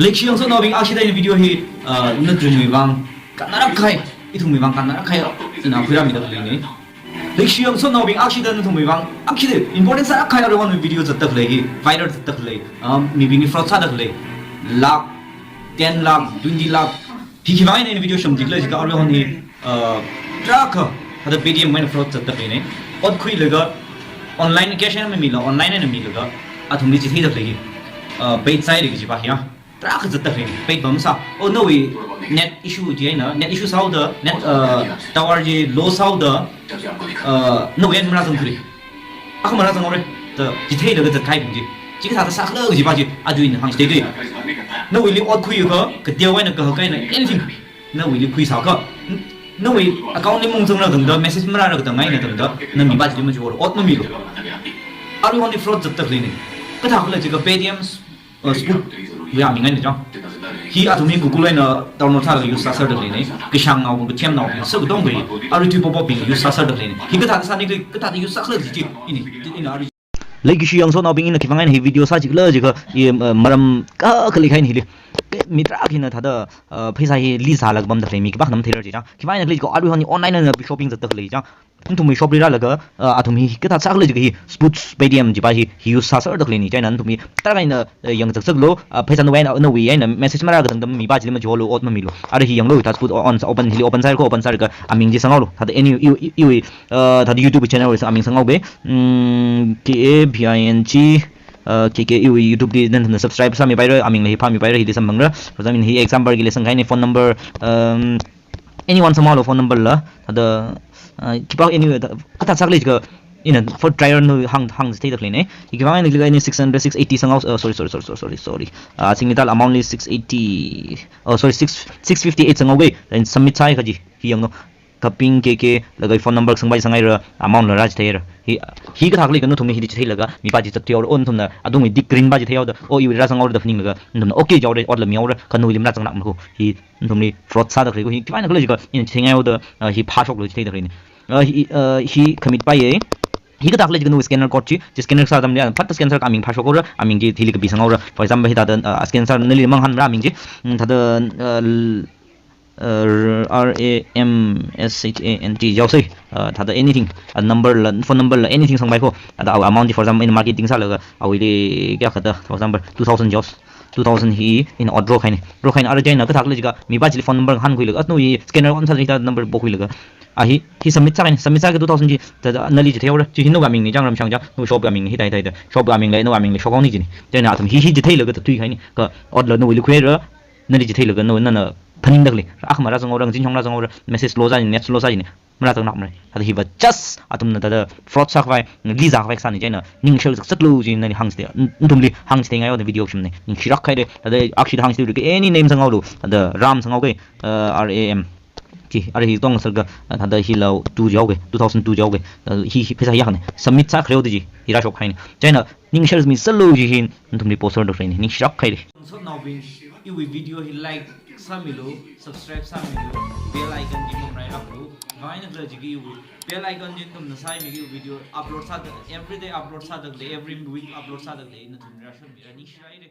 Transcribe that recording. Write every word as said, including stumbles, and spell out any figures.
Leikashi yangsotnaobing, akshida ina video hi, uh, nathumwui vang kannarap kahai, ithumwui vang kannarap kahai ina khuirāmida khaleina. Leikashi yangsotnaobing, akshida nathumwui vang, akshida important sāda kahai aruihon video zatda khalei hi, viral zatda khalei, um, mibingli fraud sāda khalei, lakh, ten lakh, twenty lakh, hi khiwui vang eina video semda khalei jiakha aruihon hi, uh, tarākha, hada Paytm eina fraud zatda khaleina. Ot khuilaga, online cash eina mamila, online eina milaga, athumli chitheida khalei hi, uh, paid sāhaira kajipa hi ya. Tarākha zatda khaleina, paid pam sā. Oh, nawui net issue chieina, net issue sāhaoda, net, uh, tower chi low sāhaoda, uh, nawui eina marāzang thuri. Akha marāzang haora, da chitheilaga zatkahai bing chi. Chikathāda sākhala kajipa chi, aja ina hāngchithei. Nawuili ot khuiakha, kateowa eina kahaka eina, anything. Nawuili khuisāakha, nawui account li mung zangra tangda, message marāra tangda, eina tangda, na mipa chili machihaolu, ot mamilu. Aruihon hi fraud zatda khaleina. Kathākhala jiakha Paytm, uh, spoof wui aming eina chang. Hi athum hi Google eina download sālaga use sāserda khaleina. Kashāngnaobing, kathemnaobing, sākatonga hi, arui thui popo bing use sāserda khaleina. Hi kathāda sāni khalei, kathāda use sākhala kaji chi, ini, ina arui. Leikashi yangsotnaobing, ina khiwui vang eina hi video sāchikhala jiakha, i, uh, maram ka, kali kahaina hili. Ke, mi tarākhana thāda, uh, pheisā hi leeze sālaga pamda khalei mi khipākhana matheirarchi chang. Khiwui vang eina khalei jiakha aruihon hi online eina shopping zatda khalei chang. Nathumwui shop li rālaga, uh, athum hi kathāda sākhala jiakha hi, spoof Paytm jipa hi, hi use sāserda khaleina, chieina nathum hi tarākha eina, uh, yangzakzaklu, uh, pheisā nawui eina, nawui eina message marāra tangda mipa chili machihaolu, ot mamilu. Ara hi yanglu, thāda spoof on, open, hili open sāhaira, open sālaga aming chi sanghaolu. Thāda any, i, i, i, uh, thāda YouTube channel wui aming sanghaoga. Mm, K A B I N G, uh, K K, iwui YouTube li nathumna subscribe sāmipaira, amingla hi phāmipaira, hili samphangra. For example, hi example kila sangkahaina, phone number, um, anyone samphanglu phone number la, thāda, uh, khipā any, thā-, kathāda sākhala jiakha, ina for trial eina hāng, hāngchitheida khaleina. Hi khiwui vang eina khalei hi six hundred, six eighty sanghao, uh, sorry, sorry, sorry, sorry, sorry, sorry. Uh, singnital amount li six eighty, oh, sorry, six, six fifty-eight sanghaoga, then submit sāhai kaji, hi yanglu. Kaping K K, laga phone number sangpai sanghaira, amount la rāchitheira. Hi, hi kathākhala jiakha nathum hi hili chitheilaga, mipa chi zathaohaora, oh, nathumna, adungwui tick green pa chitheihaoda, oh, iwui rāzanghaora da phaninglaga, nathumna okay jihaora, ot la mihaora, kha nawuili marāzanglākmana ko, hi nathumli fraud sāda khalei ko, hi khiwui vang eina khalei jiakha, ina chitheingaihao da, uh, hi phāshoklu chitheida khaleina. Uh, hi, uh, hi khamitpa ye, hi kathākhala jiakha nawui scanner code chi, chi scanner sā atamli, phatta scan sālaga aming phāshokhaora, aming chi hili kapi sanghaora. For example, hithāda, uh, scan sā nali mangahānra aming chi, mm, thāda, uh, l-, uh, R A M S H A N T jihaosa, uh, thāda anything, uh, number la, phone number la, anything sangpai ko, thāda awui amount chi, for example, ina marketing sālaga, awuili kayākha da, for example, two thousand jihaosa, two thousand hi ina ot rokahaina, rokahaina, ara chieina kathākhala jiakha, mipa chili phone number ngahānkhuilaga, at nawui scanner on sāda hithāda number pokhuilaga, a hi, hi submit sākahaina, submit sāakha two thousand chi, thāda nali chitheihaora, chi hi nawui amingna chang, Ramshang chang, nawui shop amingna, hithāda, hithāda, shop amingla, nawui amingla shokhao ni jina. Chieina athum hi, hi chitheilaga da thuikahaina, kha ot la nawuili khuihaira, nali chitheilaga, na, nana phaningda khalei, akha marāzanghaora, ngazin shong rāzanghaora, message low sā jina, net low sā jina, marāzanglākmara. Thāda hiva just athumna thāda fraud sākhavai, leeze sākhavai sāni chieina, ningshāzakzaklu chi nali hāngchithei, n-, nathumli hāngchitheingaihao da video semna, ningshilāk haira, thāda akshida hāngchithei, any name sanghaolu, thāda Ram sanghaoga, uh, R A M. Chi, ara hi tong sālaga, thāda hila two jihaoga, two thousand two jihaoga, uh, hi, hi pheisā hi akhana, submit sākhaleihaoda chi, hi rāshokhaina. Chieina, ningshāmiserlu chi hi, nathumli post sāda khaleina, ningshilāk haira. Yangsotnaobing, iwui video hi like sāmilu, subscribe sāmilu, bell icon chi mangareilāklu. Khiwui vang eina khala jiakha iwui bell icon chi nathumna sāmiakha iwui video upload sāda, everyday upload sāda khalei, every week upload sāda khalei, nathumli rāshokmira, ningshilāk haira.